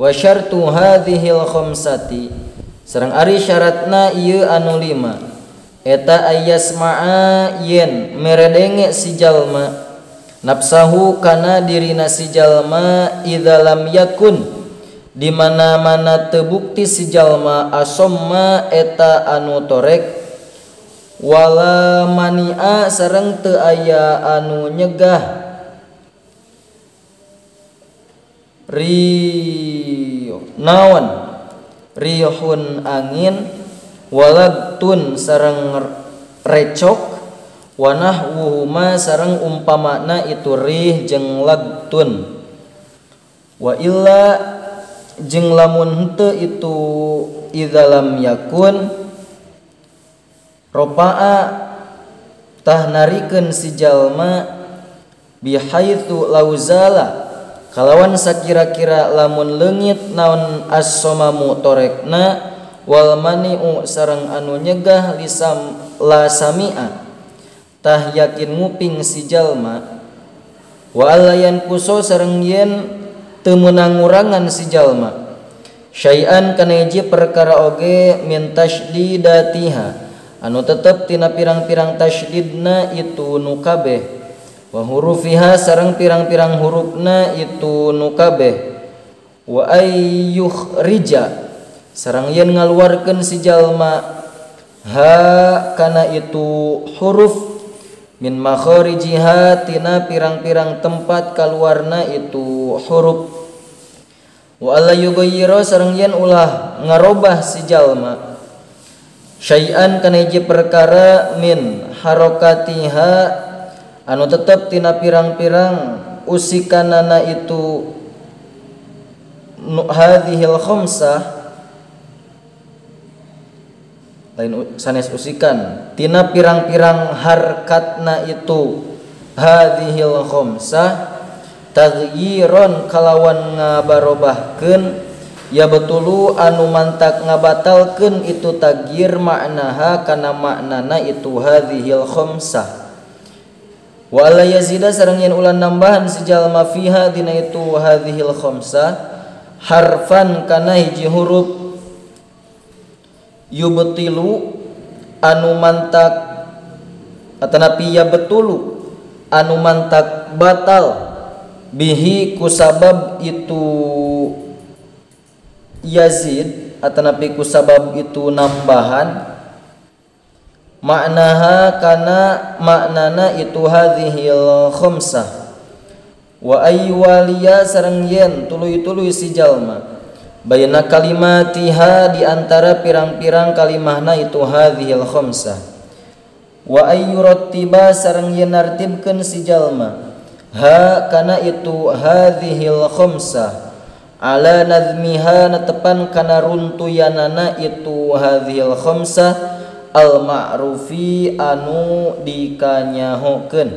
Wa syartu hadhil khamsati sareng ari syaratna ieu anu lima eta ayasma'a yen meredenge si jalma nafsahu kana dirina si jalma idza lam yakun di mana-mana teu bukti si jalma asomma eta anu torek wala mani'a sareng teu aya anu nyegah naon rihun angin walagtun sareng recok wanahwuhuma sareng umpamana itu rih jeung lagtun wa illa jeung lamun henteu itu idza lam yakun ropa'a tah narikeun si jalma bihaitsu lauzala kalawan sakira-kira lamun leungit naon as-somamu torekna wal mani'u sareng anu nyegah lisam la sami'a tah yakin nguping si jalma wa alayan kuso sareng yen teu meunang ngurangan si jalma syai'an kana hiji perkara oge min tasydidatiha anu tetep tina pirang-pirang tasydidna itu nu kabeh wa hurufiha sareng pirang-pirang hurufna itu nu kabeh wa ayyukhrija sareng yen ngaluarkeun si jalma ha kana itu huruf min makharijiha tina pirang-pirang tempat kaluarna itu huruf wa alla yughayyira sareng yen ulah ngarobah si jalma syai'an kana hiji perkara min harakatiha anu tetep tina pirang-pirang usikanana itu hadhil khamsah lain sanes usikan tina pirang-pirang harkatna itu hadhil khamsah taghyiron kalawan ngabarobahkeun ya betulu anu mantak ngabatalkeun itu tagyir maknaha kana maknana itu hadhil khamsah wa alla yazida sareng yen ulah nambahan si jalma fiha dina itu hadhil khamsah harfan kana hiji huruf yubtilu anu mantak atanapi ya betulu anu mantak batal bihi kusabab itu yazid atanapi kusabab itu nambahan maknaha kana maknana itu hadhil khamsah wa aywaliya sareng yen tuluy-tuluy si jalma bayna kalimatiha di antara pirang-pirang kalimahna itu hadhil khamsah wa ayyurattiba sareng yen nartibkeun si jalma ha kana itu hadhil khamsah ala nazmiha netepan kana runtuyanana itu hadhil khamsah al ma'rufi anu dikanyahokeun.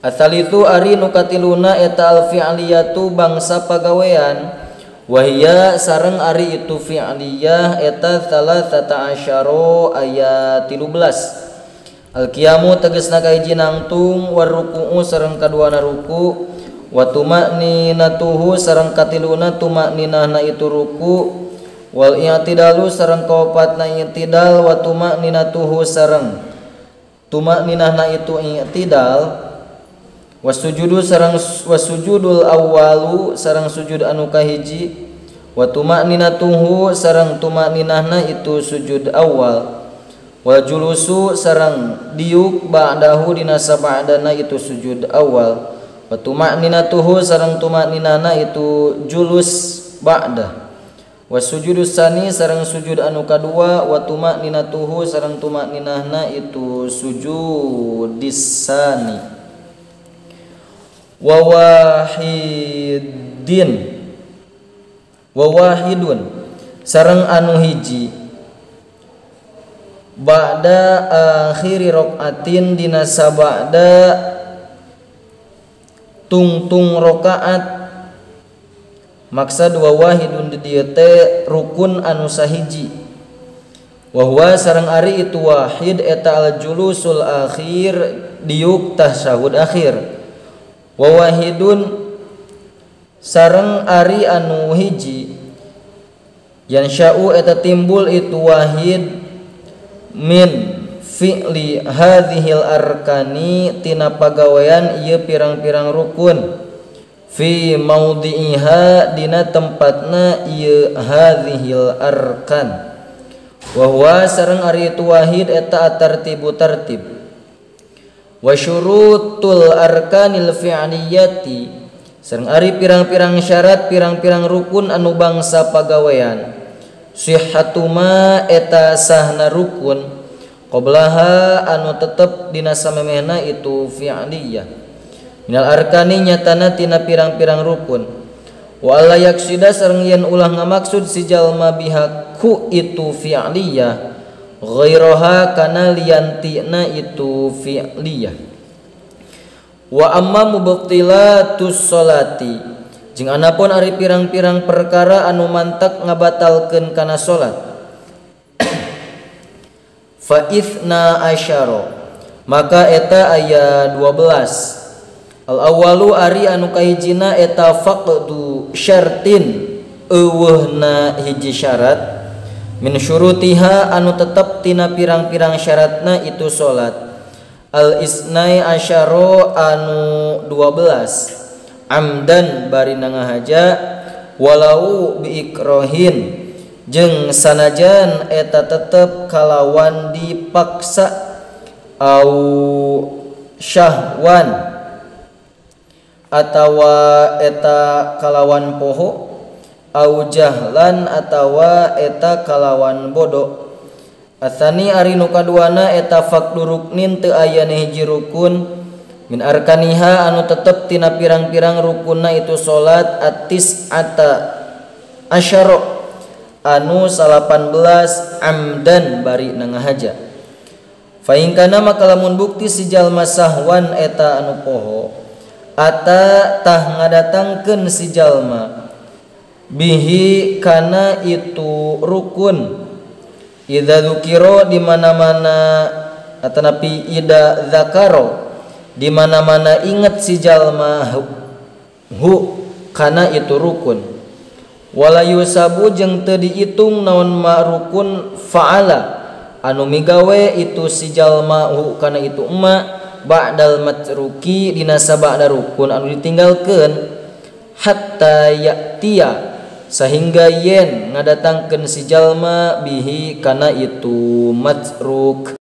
Asalitu ari nu katiluna eta al fi'liyatu bangsa pagawean wahia sareng ari itu fi'liyah eta salasata asyara aya 13. Al qiyamu tegasna kahiji nangtung warruku'u sareng kaduana ruku wa tuma'ninatuhu sareng katiluna tuma'ninahna itu ruku wal i'tidalu sareng kaopatna i'tidal wa tuma'ninatuhu sareng tuma'ninahna itu i'tidal wasujudu sareng wasujudul awwalu sareng sujud anu kahiji wa tuma'ninatuhu sareng tuma'ninahna itu sujud awal wal julusu sareng diuk ba'dahu dina saba'dana itu sujud awal wa tuma'ninatuhu sareng tuma'ninahna itu julus ba'dah wasujudus sani sareng sujud anu kadua wa tuma'ninatuhu sareng tuma'ninahna itu sujudis sani wa wahidin wa wahidun sareng anu hiji ba'da akhiri rokaatin dina sabada tungtung rokaat maksad wa wahidun di dieu teh rukun anu sahiji wa huwa sareng ari itu wahid eta al julusul akhir diuk tasyahud akhir wa wahidun Sareng ari anu hiji yansya'u eta timbul itu wahid min fi'li hadhil arkani tina pagawean ieu pirang-pirang rukun fi maudhi'iha dina tempatna ieu hadhil arkan wa huwa sareng ari itu wahid eta atartibu tartib wa syurutul arkanil fi'liyati sareng ari pirang-pirang syarat pirang-pirang rukun anu bangsa pagawean sihhatu ma eta sahna rukun qablaha anu tetep dina samemehna itu fi'liyah minal arkani nyatana tina pirang-pirang rukun wa alla yaksida sareng yen ulah ngamaksud si jalma biha ku itu fi'liyah ghairaha kana liantina itu fi'liyah wa amma mubtilatus sholati jeung anapun ari pirang-pirang perkara anu mantak ngabatalkeun kana salat fa itsna asyara maka eta aya 12 al awalu ari anu kahijina eta faqdu syartin eueuhna hiji syarat min syurutiha anu tetep tina pirang-pirang syaratna itu salat al isnai asyara anu 12 amdan bari nangahaja walau biikrohin jeung sanajan eta tetep kalawan dipaksa au syahwan atawa eta kalawan poho au jahlan atawa eta kalawan bodoh. Atsani ari nu kaduana eta faqdu ruknin teu ayana hiji rukun min arkaniha anu tetep tina pirang-pirang rukunna itu salat atis ata asyara anu 18 amdan bari nangahaja. Fa in kana maka lamun bukti si jalma sahwan eta anu poho ata tah ngadatangkeun si jalma bihi kana itu rukun idza dzukira di mana-mana atanapi ida zakaro di mana-mana inget si jalma hu kana itu rukun wala yusabu jeung teu diitung naon ma rukun fa'ala anu migawe itu si jalma hu kana itu emma ba'dal matruki dina sabada rukun anu ditinggalkeun hatta ya'tiya sehingga yen ngadatangkeun si jalma bihi kana itu matruk.